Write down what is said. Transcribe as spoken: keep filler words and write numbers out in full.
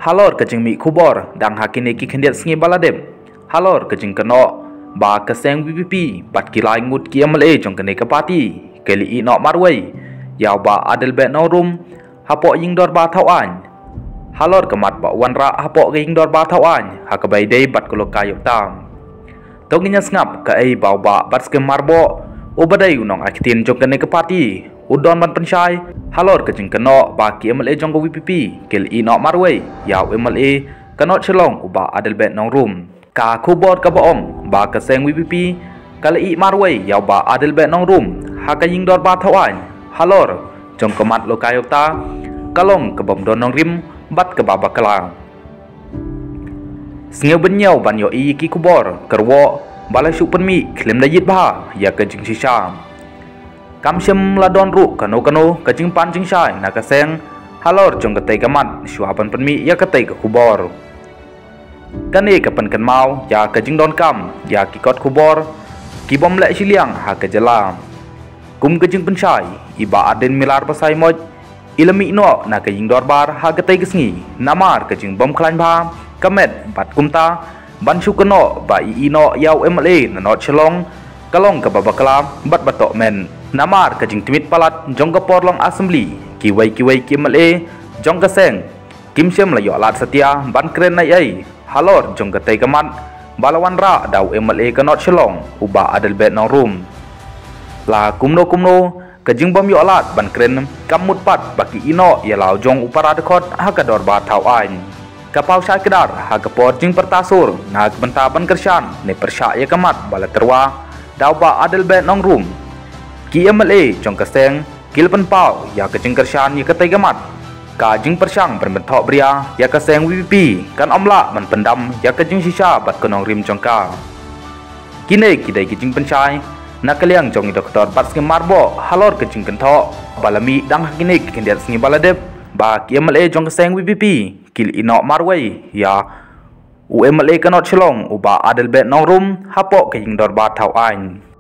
Halor ka jingmih khubor dang ha kine ki khyndiat sngi ba la dep, halor ka jingkynnoh ba ka seng VPP bad ki lai ngut ki MLA jong kane ka party ki la ïeh noh marwei ïa u Bah Adelbert Nongrum hapoh ïing dorbar thaw aiñ, halor ka mat ba u wanrah hapoh ka ïing dorbar thaw aiñ ha kaba ïadei bad ka Lokayukta. To ngin ïa sngap kaei ba u Bah Batskhem Myrboh, uba dei u nongai ktien jong kane ka party, u don ban pynshai halor ka jingkynnoh ba ki MLA jong ka VPP ki la ïeh noh marwei ïa u MLA ka North Shillong, u Bah Adelbert Nongrum. Ka khubor kaba ong ba ka seng VPP ka la ïeh marwei ïa u Bah Adelbert Nongrum ha ka ïing dorbar thaw aiñ halor jong ka mat Lokayukta ka long ka bym don nongrim bad kaba bakla. Sngewbha ban ïohi ïa ki khubor kyrwoh ba la shu pynmih khlem da ïit bha ïa ka jingshisha. Kam shym la don ruh kano kano ka jingpan jingshai na ka seng halor jong katei ka mat shuwa ban pynmih ïa katei ka khubor. Kane ka pynkynmaw ïa ka jingdonkam ïa ki kot khubor ki bym leh shiliang ha ka jylla. Kum ka jingpynshai, i Bah Ardent Miller Basaiawmoit i la mih noh na ka ïing dorbar ha katei ka sngi namar ka jingbym khlaiñ bha ka met bad kumta ban shu kynnoh ba i ïeh noh ïa u MLA na North Shillong ka long kaba bakla bad ba tohmet. Namar ka jingtymmen palat jong ka por long assembly, kiwei kiwei ki MLA jong ka seng kim shym la ïoh lad satia ban kren ei ei halor jong katei ka mat ba la wanrah da u MLA ka North Shillong, u Bah Adelbert Nongrum. La kumno kumno, ka jingbym ïoh lad ban kren kam mut pat ba ki ïeh noh ïa la u jong u para dkhot ha ka dorbar thaw aiñ. Ka paw shai kdar ha ka por jingpyrta sur na ka bynta ban kyrshan ne pyrshah ïa ka mat ba la tyrwa da u Bah Adelbert Nongrum. Ki MLA jong ka seng ki la pynpaw ïa ka jingkyrshan ïa katei ka mat. Ka jingpyrshang ban pynthok bria ïa ka seng VPP kan ym lah ban pyndam ïa ka jingshisha bad ka nongrim jong ka. Kine ki dei ki jingpynshai na ka liang jong i Doktor Batskhem Myrboh halor ka jingkynnoh ba la mih dang ha kine ki khyndiat sngi ba la dep ba ki MLA jong ka seng VPP ki la ïeh noh marwei ïa u MLA ka North Shillong, u Bah Adelbert Nongrum, hapoh ka ïing dorbar thaw aiñ.